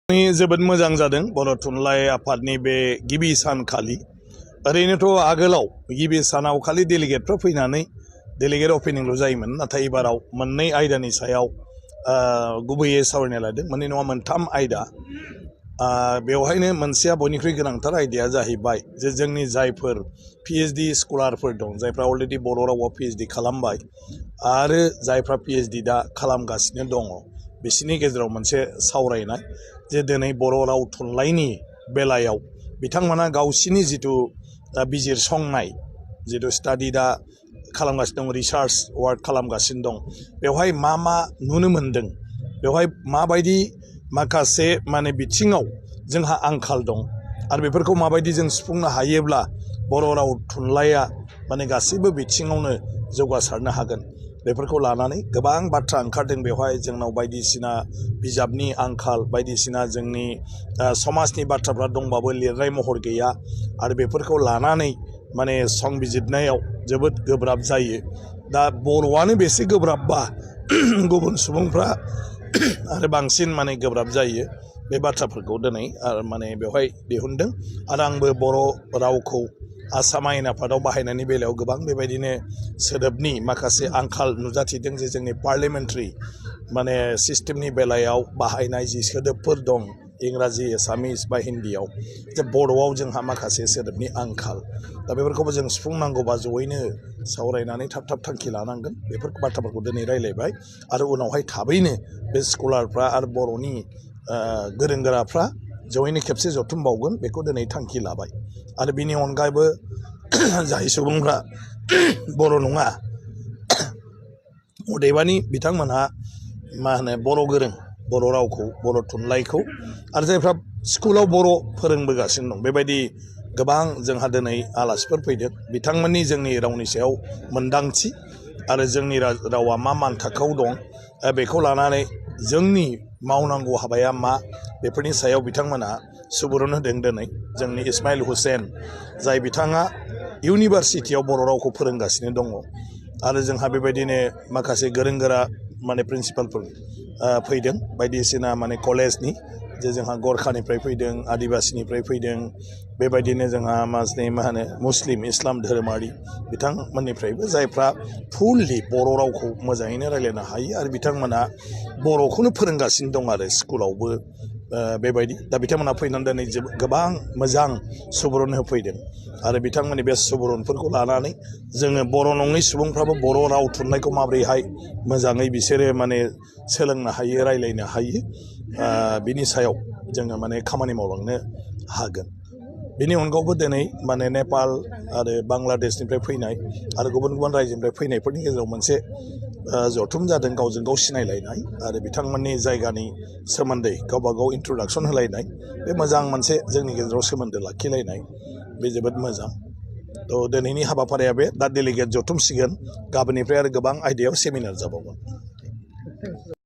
जोबोद मोजां जादों बर' थुनलाइ आफादनि बे गिबि सानखालि ओरैनोथ' आगोलाव गिबि सानाव खालि डेलिगेटफ्रा फैनानै डेलिगेट अपेनिंल' जायोमोन नाथाय एबाराव मोननै आयदानि सायाव गुबैयै सावरायनो लादों मोननै नङा मोनथाम आयदा बेवहायनो मोनसेया बयनिख्रुइ गोनांथार आयदाया जाहैबाय जे जोंनि जायफोर PhD स्कलारफोर दं जायफ्रा अलरेडि बर' रावाव PhD खालामबाय आरो जायफ्रा PhD दा खालामगासिनो दङ बिसोरनि गेजेराव मोनसे सावरायनाय जे दिनै बर' राव थुनलाइनि बेलायाव बिथांमोना गावसिनि जिथु बिजिरसंनाय जिथु स्टाडि दा खालामगासिनो दं रिसार्च वार्क खालामगासिनो दं बेवहाय मा नुनो मोन्दों बेवहाय माबायदि माखासे बिथिङाव जोंहा आंखाल दं आरो बेफोरखौ माबायदि जों सुफुंनो हायोब्ला बर' राव थुनलाइया गासैबो बिथिङावनो जौगासारनो हागोन बेफोरखौ लानानै गोबां बाथ्रा ओंखारदों बेवहाय जोंनाव बायदिसिना बिजाबनि आंखाल बायदिसिना जोंनि समाजनि बाथ्राफ्रा दंबाबो लिरनाय महर गैया आरो बेफोरखौ लानानै संबिजिरनायाव जोबोद गोब्राब जायो दा बर'आनो बेसे गोब्राबबा गुबुन सुबुंफ्रा आरो बांसिन गोब्राब जायो बे बाथ्राफोरखौ दिनै बेवहाय दिहुनदों आरो आंबो बर' रावखौ आसाम आयेन आफादाव बाहायनायनि बेलायाव गोबां बेबायदिनो सोदोबनि माखासे आंखाल नुजाथिदों जे जोंनि पार्लियामेन्टारि सिस्टेमनि बेलायाव बाहायनाय जि सोदोबफोर दं इंराजि एसामिस बा हिन्दीयाव जे बर'आव जोंहा माखासे सोदोबनि आंखाल दा बेफोरखौबो जों सुफुंनांगौबा जयैनो सावरायनानै थाब थांखि लानांगोन बेफोर बाथ्राफोरखौ दिनै रायलायबाय आरो उनावहाय थाबैनो बे स्कलारफ्रा आरो बर'नि गोरों गोराफ्रा जयैनो खेबसे जथुमबावगोन बेखौ दिनै थांखि लाबाय आरो बिनि अनगायैबो जाय सुबुंफ्रा बर' नङा अदेबानि बिथांमोनहा बर' गोरों बर' रावखौ बर' थुनलाइखौ आरो जायफ्रा स्कुलाव बर' फोरोंबोगासिनो दं बेबायदि गोबां जोंहा दिनै आलासिफोर फैदों बिथांमोननि जोंनि रावनि सायाव मोनदांथि आरो जोंनि रावा मा मानथाखोआव दं बेखौ लानानै जोंनि मावनांगौ हाबाया मा बेफोरनि सायाव बिथांमोना सुबुरुन होदों दिनै जोंनि इस्माइल हुसैन जाय बिथाङा इउनिभारसिटियाव बर' रावखौ फोरोंगासिनो दङ आरो जोंहा बेबायदिनो माखासे गोरों गोरा प्रिन्सिपालफोर फैदों बायदिसिना कलेजनि जे जोंहा गरखानिफ्राय फैदों आदिबासिनिफ्राय फैदों बेबायदिनो जोंहा मुस्लिम इस्लाम धोरोमारि बिथांमोननिफ्रायबो जायफ्रा फुललि बर' रावखौ मोजाङैनो रायलायनो हायो आरो बिथांमोना बर'खौनो फोरोंगासिनो दं आरो स्कुलावबो बेबायदि दा बिथांमोना फैनानै दिनै गोबां मोजां सुबुरुन होफैदों आरो बिथांमोननि बे सुबुरुनफोरखौ लानानै जोङो बर' नङै सुबुंफ्राबो बर' राव थुनलाइखौ माबोरैहाय मोजाङै बिसोरो सोलोंनो हायो रायलायनो हायो बिनि सायाव जोङो खामानि मावलांनो हागोन बिनि अनगायैबो दिनै नेपाल आरो बांलादेशनिफ्राय फैनाय आरो गुबुन गुबुन रायजोनिफ्राय फैनायफोरनि गेजेराव मोनसे जथुम जादों गावजों गाव सिनायलायनाय आरो बिथांमोननि जायगानि सोमोन्दै गावबा गाव इन्ट्रडाक्सन होलायनाय बे मोजां मोनसे जोंनि गेजेराव सोमोन्दो लाखिलायनाय बे जोबोद मोजां थ' दिनैनि हाबाफारिया बे दा डेलिगेट जथुमसिगोन गाबोननिफ्राय आरो गोबां आयदायाव सेमिनार जाबावगोन